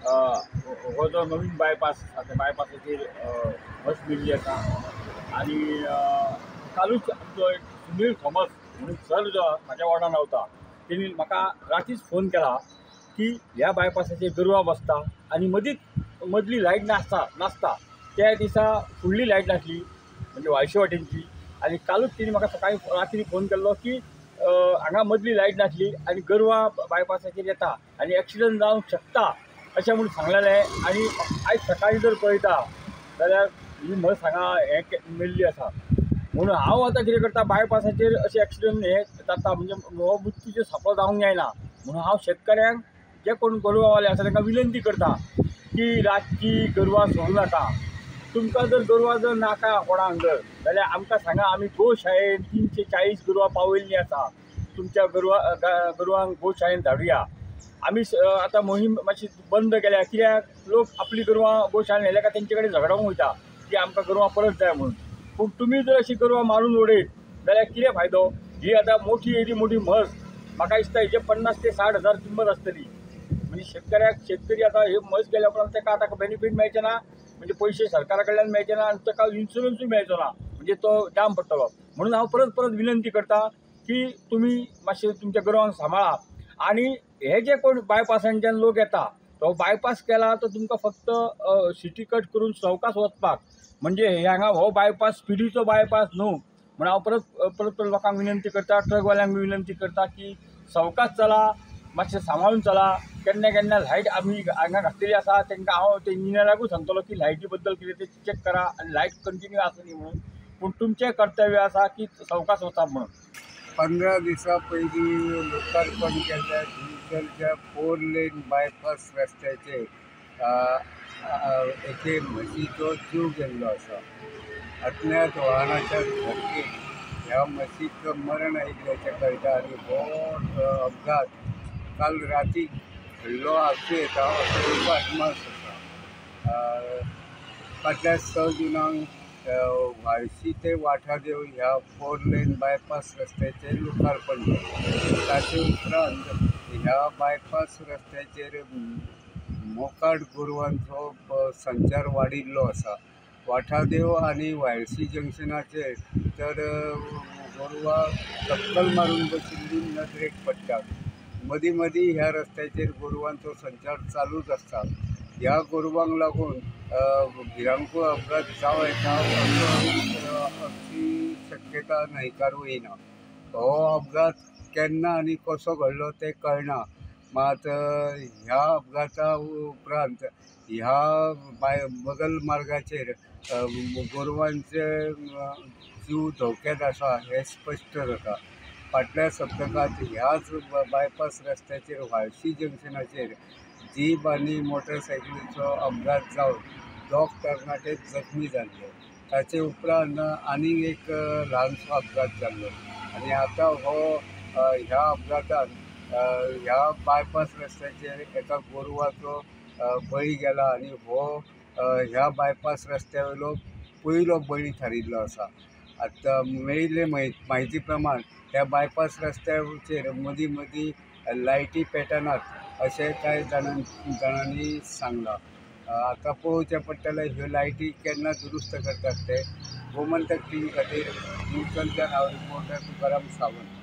हो जो नवीन बायपास आसा त्या बायपासाचेर बस मेळ्ळी आसा. आनी कालूच आमचो एक सुनील थॉमस म्हणून सर जो म्हाज्या वॉर्डान रावता तेणी म्हाका रातीच फोन केला की ह्या बायपासाचेर गोरवां बसता आनी मदींच मदली लायट नासता. त्या दिसा फुडली लायट नासली म्हणजे व्हाळशे वाटेनची. आनी कालूच तेणी म्हाका सकाळी रात्री फोन केल्लो की हांगा मदली लायट नासली आनी गोरवां बायपासाचेर येता आनी एक्सिडंट जावंक शकता अशें म्हूण सांगलेलें. आनी आयज सकाळीं जर पळयता जाल्यार ही म्हस हांगा हें मेल्ली आसा. म्हणून हांव आतां कितें करता, बायपासाचेर अशें एक्सिडंट हे जाता म्हणजे हो मृत्यूचेर सापळो जावंक जायना म्हणून हांव शेतकऱ्यांक जे कोण गोरवांवाले आसा तांकां विनंती करता की रातची गोरवां सोडूं नाका. तुमकां जर गोरवां जर नाका कोणाक जर जाल्यार आमकां सांगा, आमी गोशाळेन 340 गोरवां पावयल्लीं आसा, तुमच्या गोरवांक गोशाळेन धाडुया. आमी आतां मोहीम मातशी बंद केल्या कित्याक लोक आपली गोरवां गोशाळेन व्हेल्या काय तेंचे कडेन झगडोंक वयता की आमकां गोरवां परत जाय म्हणून. पूण तुमी जर अशी गोरवां मारून उडयत जाल्यार कितें फायदो? ही आतां मोठी येदी मोठी म्हस म्हाका दिसता हेजे 50 ते 60 हजार किंमत आसतली. म्हणजे शेतकरी आतां हे म्हस गेल्या उपरांत ताका आतां बेनिफीट मेळचें ना, म्हणजे पयशे सरकारा कडल्यान मेळचे ना आनी ताका इन्शुरन्सूय मेळचो ना, म्हणजे तो जाम पडटलो. म्हणून हांव परत परत विनंती करता की तुमी मातशें तुमच्या गोरवांक सांबाळा. आनी हे जे कोण बायपासांच्यान लोक येता तो बायपास केला तो तुमकां फक्त सिटी कट करून सवकास वचपाक, म्हणजे हे हांगा हो बायपास स्पिडीचो बायपास न्हू. म्हणून हांव परत परत परत लोकांक विनंती करता, ट्रकवाल्यांक विनंती करता की सवकास चला, मातशें सांबाळून चला. केन्ना केन्ना लायट आमी हांगा घातलेली आसा तांकां हांव ते इंजिनियराकूय सांगतलो की लायटी बद्दल कितें तें चॅक करा आनी लायट कंटिन्यू आसा न्ही म्हणून. पूण तुमचें कर्तव्य आसा की सवकास वचप म्हणून. 15 दिसां पयलीं लोकार्पण केल्ल्या दिवचलच्या 4 लेन बायपास रस्त्याचेर एके म्हशीचो जीव गेल्लो आसा. अज्ञात वाहनाच्या धडकेक ह्या म्हशीक मरण आयिल्ल्याचें कळटा आनी हो अपघात काल राती घडलो आसूं येता असो एक अदमास आसा. फाटल्या 6 जुनाक व्हाळशी ते वाठादेव ह्या 4 लेन बायपास रस्त्याचेर लोकार्पण केलें. ताचे उपरांत ह्या बायपास रस्त्याचेर मोकाट गोरवांचो संचार वाडिल्लो आसा. वाठादेव आनी व्हाळशी जंक्शनाचेर तर गोरवां चक्कल मारून बशिल्ली नदरेक पडटात. मदीं मदीं ह्या रस्त्याचेर गोरवांचो संचार चालूच आसता. ह्या गोरवांक लागून भिरांकूळ अपघात जावं येता अशी शक्यता न्हयकारूं येना. हो अपघात केन्ना आनी कसो घडलो तें कळना, मात ह्या अपघाता उपरांत ह्या बगल मार्गाचेर गोरवांचे जीव धोक्यात आसा हें स्पश्ट जाता. फाटल्या सप्तकांत ह्याच बायपास रस्त्याचेर व्हाळशी जंक्शनाचेर जीप आनी मोटरसायकलीचो अपघात जावन 2 तरणाटे जखमी जाल्ले. ताचे उपरांत आनीक एक ल्हानसो अपघात जाल्लो आनी आतां हो ह्या अपघातान ह्या बायपास रस्त्याचेर एका गोरवाचो बळी गेला आनी हो ह्या बायपास रस्त्या वयलो पयलो बळी थारिल्लो आसा. आतां मेळिल्ले म्हायती प्रमाण ह्या बायपास रस्त्याचेर मदीं मदीं लायटी पेटनात अशें कांय जाणांनी सांगलां. आतां पळोवचें पडटलें ह्यो लायटी केन्ना दुरुस्त करतात ते. गोमंतक टीव्ही खातीर दिवचलच्यान हांव रिपोर्टर तुकाराम सावंत.